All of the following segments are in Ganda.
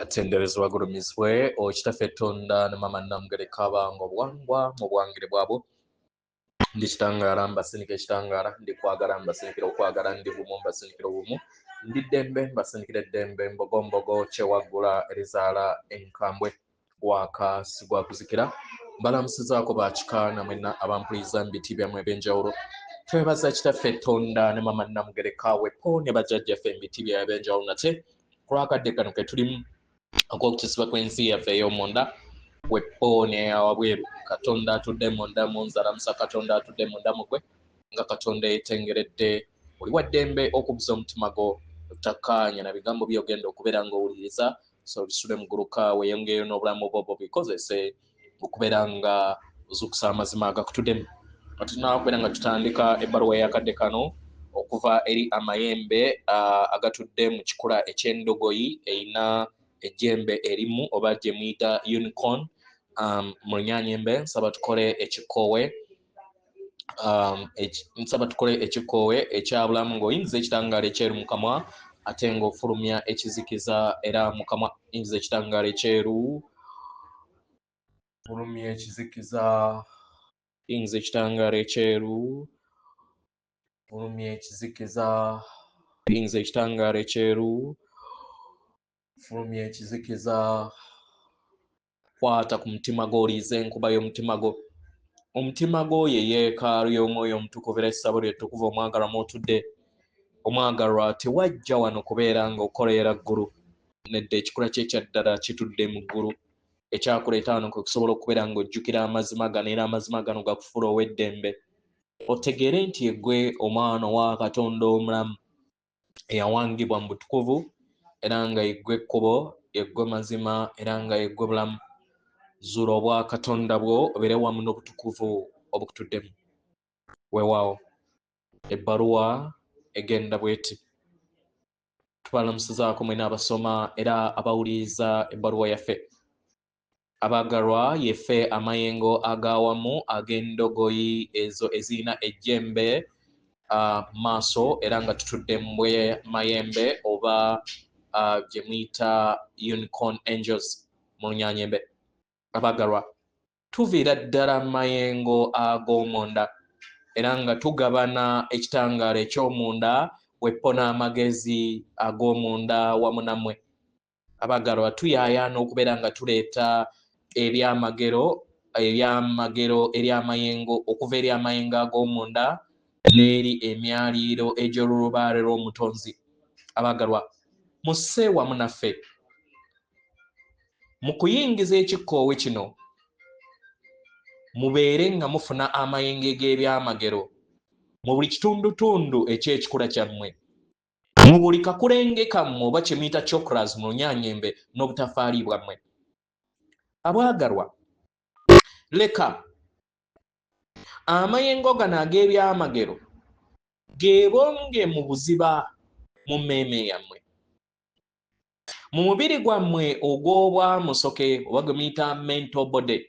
Atenderezebwa agulumizibwe Kitaffe Tonda ne Maama Namugereka abanga obuwangwa mu buwangire bwabwo. Ndi kitangaala mbasindika ekitangaala, ndi kwagala mbasindikira okwagala, ndi bumu mbasindikira obumu, ndi ddembe mbasindikira eddembe, mbogombogo kyewaggula erizaala enkambwe gwaka sigwakuzikira. Mbalamusizaako bakika namwenna abampuliriza mu biti byammwe ebyenjawulo. Twebaza Kitaffe Tonda ne Maama Namugereka wepo ne bajjajjaffe mu biti byabwe ebyenjawulo nate kulwakadde kano ke tulimu okw'okukisibwa kw'ensi yaffe ey'omunda wepo neyawabweru. Katonda atudde munda mu nze alamusa Katonda atudde munda mu gwe nga Katonda eyetengeredde. Oli wa ddembe okubuza omutima gwo obutakkaanya na bigambo by'ogenda okubeera ng'owuliriza, so bisule muguluka weeyongereyo n'obulamu bwo bwobikozese okubeera nga ozuukusa amazima agakutuddemu. Nga kubeera nga tutandika ebbaluwa ey'akadde kano okuva eri amayembe agatudde mu kikula eky'endogoyi erina ejjembe erimu oba gye muyita unicorn mu lunyanyembe. Nsaba tukole ekikoowe nsaba tukole ekikoowe ekyabulamu ng'oyingiza ekitangaala ekyeru mu kamwa ate ng'ofulumya ekizikiza era mu kamwa. Yingiza ekitangaala ekyeru, fulumya ekizikiza, yingiza ekitangaala ekyeru, fulumya ekizikiza, yingiza ekitangaala ekyeru, fulumya ekizikiza. Kwata ku mutima gwo oliize enkuba y'omutima gwo. Omutima gwo ye yeekaalu y'Omwoyo Omutukuvu era essabo lye ttukuvu omwagalwa mw'otudde. Omwagalwa, tewajja wano kubeera ng'okoleera ggulu. Nedda, ekikula kye ekya ddala kitudde mu ggulu. Ekyakuleeta wano kwe kusobola okubeera ng'ojjukira amazima gano era amazima gano gakufuula ow'eddembe. Otegeere nti yeggwe omwana owa Katonda omulamu eyawangibwa mu butukuvu era nga yeggwe ekkubo, yeggwe mazima era nga yeggwe bulamu. Zuula obwakatonda bwo obeere wamu n'obutukuvu obukutuddemu. Weewaawo, ebbaluwa egenda bw'eti. Tubalamusizaako mwena abasoma era abawuliriza ebbaluwa yaffe. Abaagalwa, yeffe amayengo ag'awamu ag'endogoyi ezo ezirina ejjembe maaso era nga tutudde mu mayembe oba gye muyita unicorn angels mu lunyanyembe. Abaagalwa, tuviira ddala mu mayengo ag'omunda era nga tugabana ekitangaala eky'omunda weppo n'amagezi ag'omunda wamu nammwe. Abaagalwa, tuyaayaana okubeera nga tuleeta ebyamagero ebyamagero eri amayengo okuva eri amayengo ag'omunda n'eri emyaliiro egy'olulubaale lw'omutonzi. Abaagalwa, musse wamu naffe mu kuyingiza ekikkoowe kino, mubeere nga mufuna amayengo g'ebyamagero mu buli kitundutundu eky'ekikula kyammwe, mu buli kakulenge kammwe oba kye muyita chakras mu lunyanyembe n'obutafaali bwammwe. Abaagalwa, leka amayengo gano ag'ebyamagero geebonge mu buziba mu mmeeme yammwe, mu mubiri gwammwe ogw'obwamusoke oba gwe muyita mental body.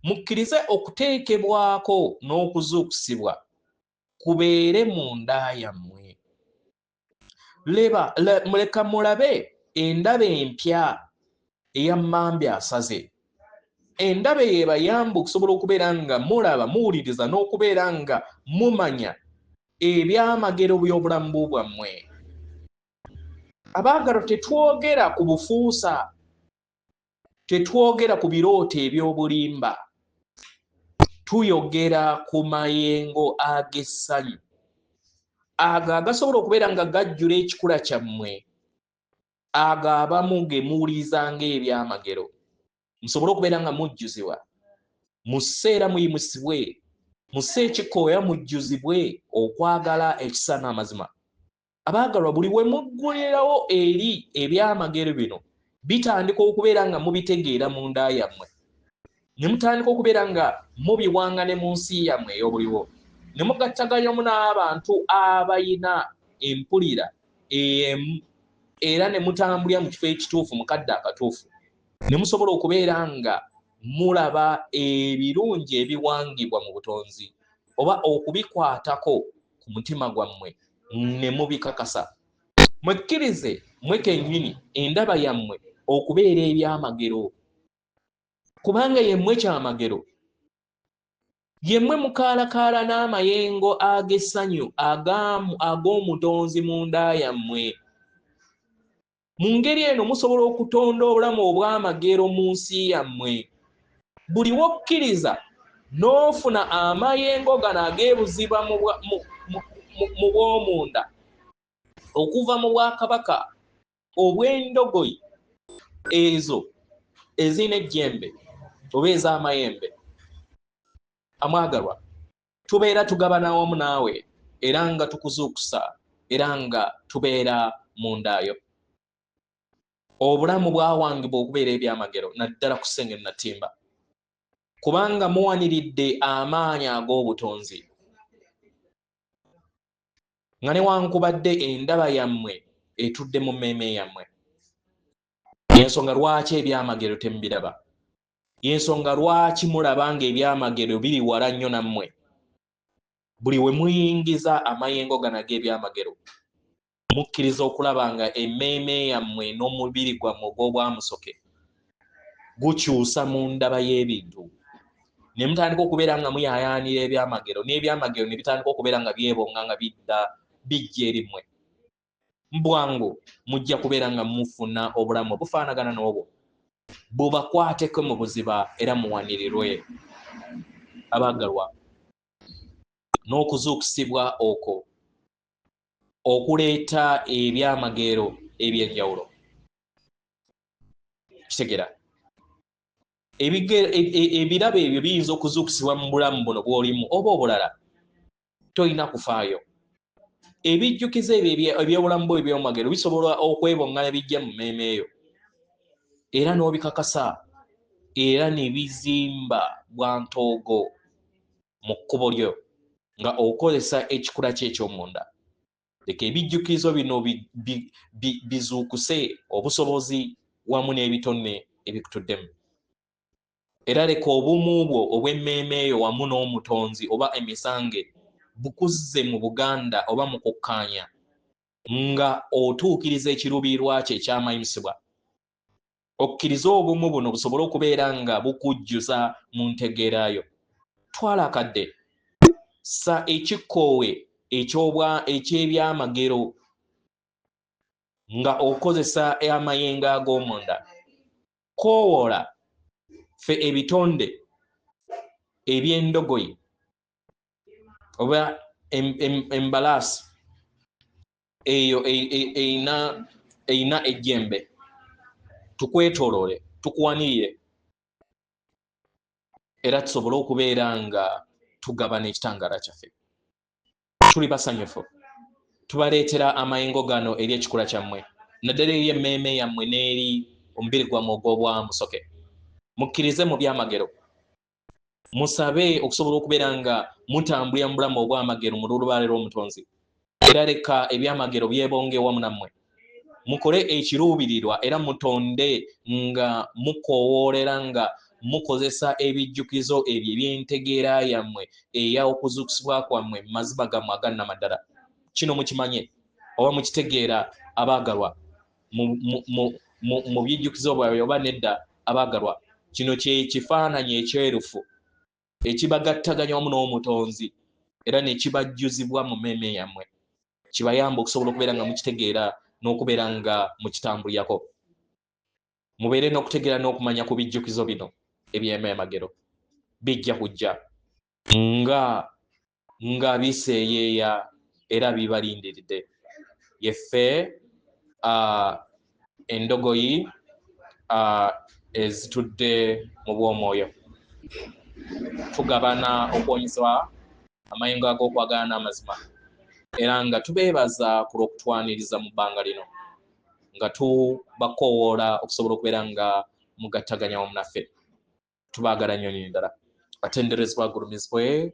Mukkirize okuteekebwako n'okuzuukusibwa kubeere munda yammwe. Leba, leka mulabe endaba empya eya mmambi asaze. Endaba eyo ebayamba okusobola okubeera nga mulaba, muwuliriza n'okubeera nga mumanya ebyamagero by'obulamu bwammwe. Abaagalwa, tetwogera ku bufuusa, tetwogera ku birooto eby'obulimba, tuyogera ku mayengo ag'essanyu ago agasobola okubeera nga gajjula ekikula kyammwe, ago abamu ge muwuliriza ng'ebyamagero, musobole okubeera nga mujjuzibwa, musse era muyimusibwe, musse ekikooya mujjuzibwe okwagala, ekisa n'amazima. Abaagalwa, buli we muggulirawo eri ebyamagero bino, bitandika okubeera nga mubitegeera munda yammwe, ne mutandika okubeera nga mubiwanga ne mu nsi yammwe ey'obuliwo, ne mugattagayamu n'abantu abayina empulira emu, era ne mutambulira mu kifo ekituufu mu kadde akatuufu, ne musobola okubeera nga mulaba ebirungi ebiwangibwa mu butonzi oba okubikwatako ku mutima gwammwe ne mubikakasa. Mwekkirize mwe kennyini endaba yammwe okubeera ebyamagero, kubanga yemmwe kyamagero. Yemmwe mukaalakaala n'amayengo ag'essanyu ag'omutonzi munda yammwe. Mu ngeri eno musobola okutonda obulamu obw'amagero mu nsi yammwe. Buli w'okkiriza n'ofuna amayengo gano ag'ebuziba mu bw'omunda okuva mu bwakabaka obw'endogoyi ezo ezirina ejjembe oba ez'amayembe. Amwagalwa, tubeera tugabana wamu naawe era nga tukuzuukusa era nga tubeera mundaayo. Obulamu bwawangibwa okubeera ebyamagero naddala ku Ssenge Natimba, kubanga muwaniridde amaanyi ag'obutonzi, nga newankubadde endaba yammwe etudde mu mmeeme yammwe. Yensonga lwaki ebyamagero temubiraba, yensonga lwaki mulaba ng'ebyamagero biri wala nnyo nammwe. Buli we muyingiza amayengo gano ag'ebyamagero, mukkiriza okulaba nga emmeeme yammwe n'omubiri gwammwe ogw'obwamusoke gukyusa mu ndaba y'ebintu, ne mutandika okubeera nga muyaayaanira ebyamagero, n'ebyamagero ne bitandika okubeera nga byebonga nga bidda bijja eri mmwe. Mbwangu mujja kubeera nga mufuna obulamu obufaanagana n'obwo, bubakwateko mu buziba era muwanirirwe. Abaagalwa, n'okuzuukusibwa okwo okuleeta ebyamagero eby'enjawulo. Kitegera ebirabo ebyo biyinza okuzuukusibwa mu bulamu buno bw'olimu oba obulala, tolina kufaayo. Ebijjukizo ebyo eby'obulamu bwo eby'omagero bisobola okwebonga ne bijja mu mmeeme eyo, era n'obikakasa era ne bizimba bwantoogo mu kkubo lyo nga okozesa ekikula kye eky'omunda. Leka ebijjukizo bino bizuukuse obusobozi wamu n'ebitone ebikutuddemu, era leka obumu bwo obw'emmeeme eyo wamu n'omutonzi oba emisange bukuzze mu Buganda oba mu kukkaanya nga otuukiriza ekiruubirirwa kye ekyamayimisibwa. Okkirize obumu buno busobole okubeera nga bukujjuza mu ntegeerayo. Twala akadde, ssa ekikkoowe eky'ebyamagero nga okozesa amayengo ag'omunda. Koowoola ffe ebitonde eby'endogoyi oba embalaasi eyo erina ejjembe, tukwetooloole, tukuwanirire, era tusobole okubeera nga tugabana ekitangaala kyaffe. Tuli basanyufu, tubaleetera amayengo gano eri ekikula kyammwe, naddala eri emmeeme yammwe n'eri omubiri gwammwe ogw'obwamusoke. Mukkirize mu byamagero, musabe okusobola okubeera nga mutambulira mu bulamu obw'amagero mu lubaale lw'omutonzi, era leka ebyamagero byebonge wamu nammwe. Mukole ekiruubirirwa era mutonde nga mukoowoolera nga mukozesa ebijjukizo ebyo eby'entegeera yammwe eya okuzuukusibwa kwammwe mu mazima gammwe agannamaddala. Kino mukimanye oba mukitegeera abaagalwa mu bijjukizo bwabwe oba nedda. Abaagalwa, kino kye kifaananyi ekyerufu ekibagattaganya wamu n'omutonzi era ne kibajjuzibwa mu mmeeme yammwe, kibayamba okusobola okubeera nga mukitegeera n'okubeera nga mukitambulirako. Mubeere n'okutegeera n'okumanya ku bijjukizo bino eby'emamagero bijja kujja nga biseeyeeya era bibalindiridde. Yeffe endogoyi ezitudde mu bw'omwoyo, tugabana okuwonyezebwa amayengo ag'okwagala n'amazima, era nga tubeebaza ku lw'okutwaniriza mu bbanga lino nga tubakoowoola okusobola okubeera nga mugattaganya wamu naffe. Tubaagala nnyo nnyo ddala. Atenderezebwa agulumizibwe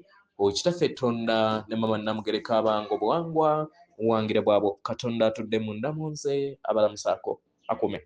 Kitaffe Tonda ne Mama Namugereka, abanga obuwangwa buwangire bwabwo. Katonda atudde munda mu nze abalamusaako akume.